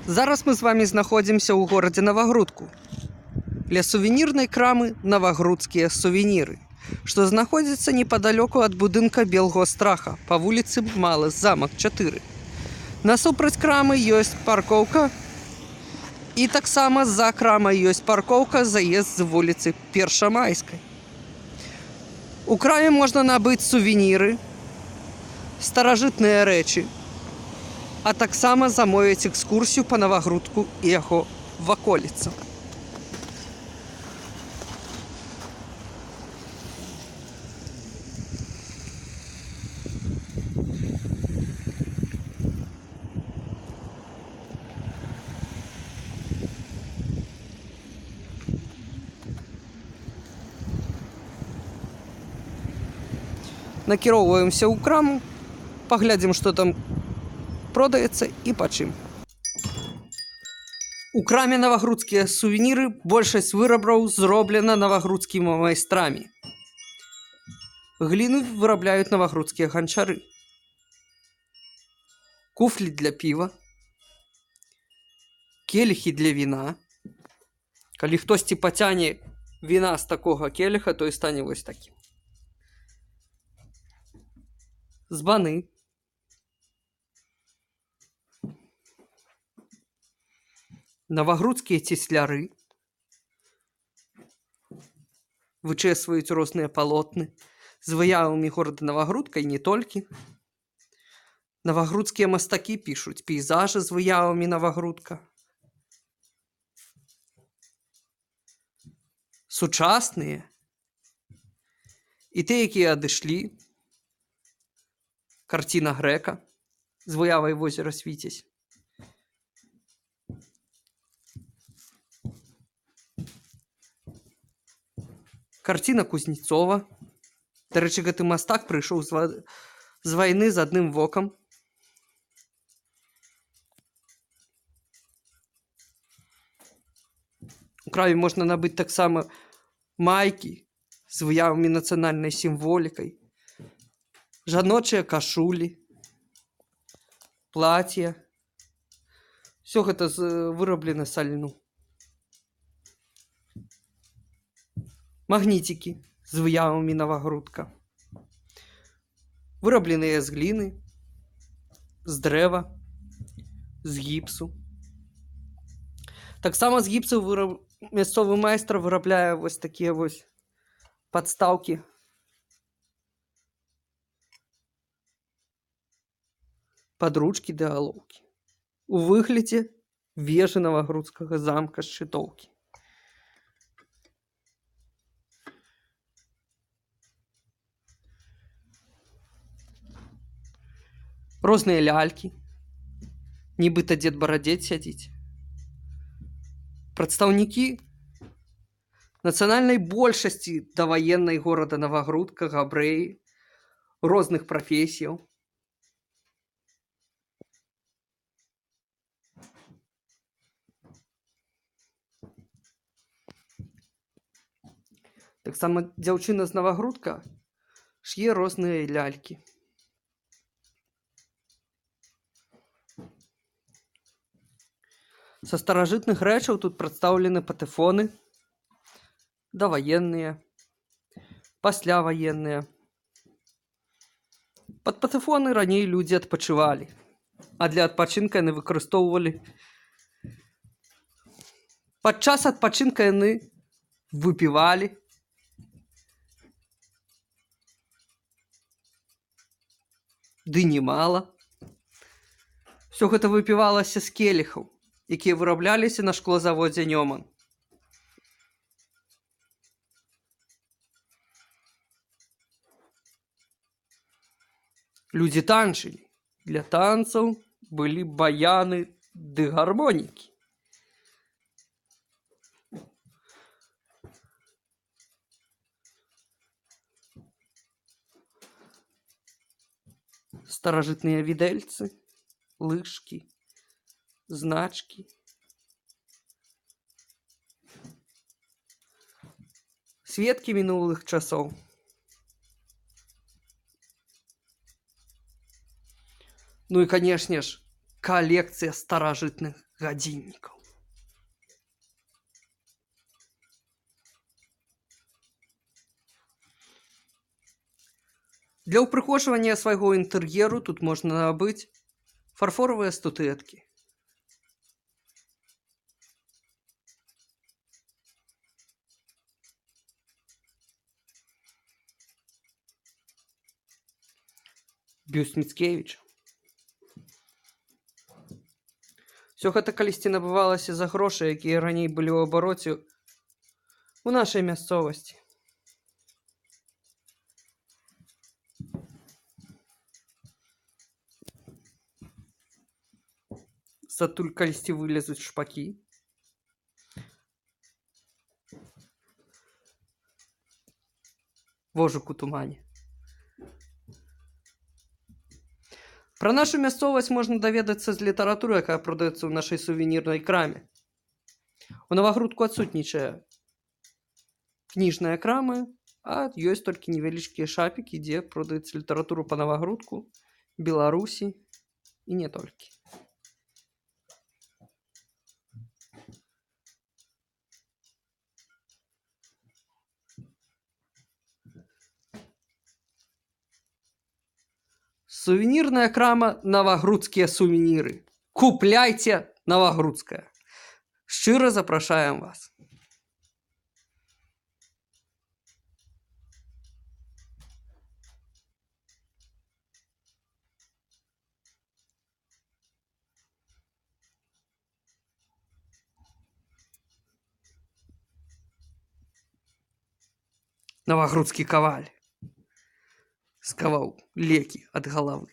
Зараз мы з вами знаходзімся ў горадзе Навагрудку, ля сувенірнай крамы «Навагрудскія сувеніры», што знаходзіцца непадалёку ад будынка Белгосстраха па вуліцы Малы Замак 4. Насупраць крамы ёсць паркоўка, і таксама за крамай ёсць паркоўка, заезд з вуліцы Першамайскай. У краме можна набыць сувеніры, старажытныя рэчы, а таксама замовіць экскурсію па Навагрудку і яго ваколіцам. Накіроўваемся ў краму, паглядзім, што там продаецца і па чым. У краме «Навагрудскія сувеніры» большасць вырабаў зроблена навагрудскімі майстрамі. Гліну вырабляюць навагрудскія ганчары. Куфлі для піва, келіхі для віна. Калі хтосьці пацяне віна з такога келіха, то і стане вось такім. Збаны. Навагрудскія цесляры вычэсваюць розныя палотны з выявамі горада Навагрудка і не толькі. Навагрудскія мастакі пішуць пейзажы з выявамі Навагрудка. Сучасныя і тыя, якія адышлі. Карціна Грэка з выявай возера Свіцязь. Карціна Кузнецова. Дарэчы, гэты мастак прыйшоў з вайны з адным вокам. У краме можна набыць таксама майкі з выявамі нацыянальнай сімволікай, жаночыя кашулі, плацья. Всё гэта выраблена са льну. Магніцікі з выявамі Навагрудка. Вырабленыя з гліны, з дрэва, з гіпсу. Таксама з гіпсу мясцовы майстар вырабляе вось такія вось падстаўкі. Пад ручкі ды галоўкі. У выглядзе вежы Навагрудскага замка з Шчытоўкі. Розныя лялькі, нібыта дзед Барадзед сядзіць. Прадстаўнікі нацыянальнай большасці даваеннай горада Навагрудка, габрэі, розных прафесіяў. Таксама дзяўчына з Навагрудка ш'е розныя лялькі. Са старажытных рэчаў тут прадстаўлены патэфоны, даваенныя, пасляваенныя. Пад патэфоны раней людзі адпачывалі, а для адпачынка яны выкарыстоўвалі. Падчас адпачынка яны выпівалі. Ды немала. Всё гэта выпівалася з келіхаў, якія вырабляліся на шклозаводзе Нёман. Людзі танчылі. Для танцаў былі баяны ды гармонікі. Старажытныя відэльцы, лыжкі, значкі. Сведкі мінулых часоў. Ну і, канешне ж, калекцыя старажытных Гадзіннікаў. Для ўпрыгожвання свайго інтэр'еру тут можна набыць фарфоравыя статуэткі. Бюст Міцкевіча. Усё гэта калісьці набывалася за грошы, якія раней былі ў абароце ў нашай мясцовасці. Адтуль калісьці вылезуць шпакі. Вожык у тумане. Пра нашу мясцовасць можна даведацца з літаратуры, якая прадаецца ў нашай сувенірнай краме. У Навагрудку адсутнічае кніжная крама, а ёсць толькі невялічкія шапікі, дзе прадаецца літаратура па Навагрудку, Беларусі і не толькі. Сувенірная крама «Навагрудскія сувеніры». Купляйте навагрудскае. Шчыра запрашаем вас. Навагрудскі каваль скаваў лекі ад галавы.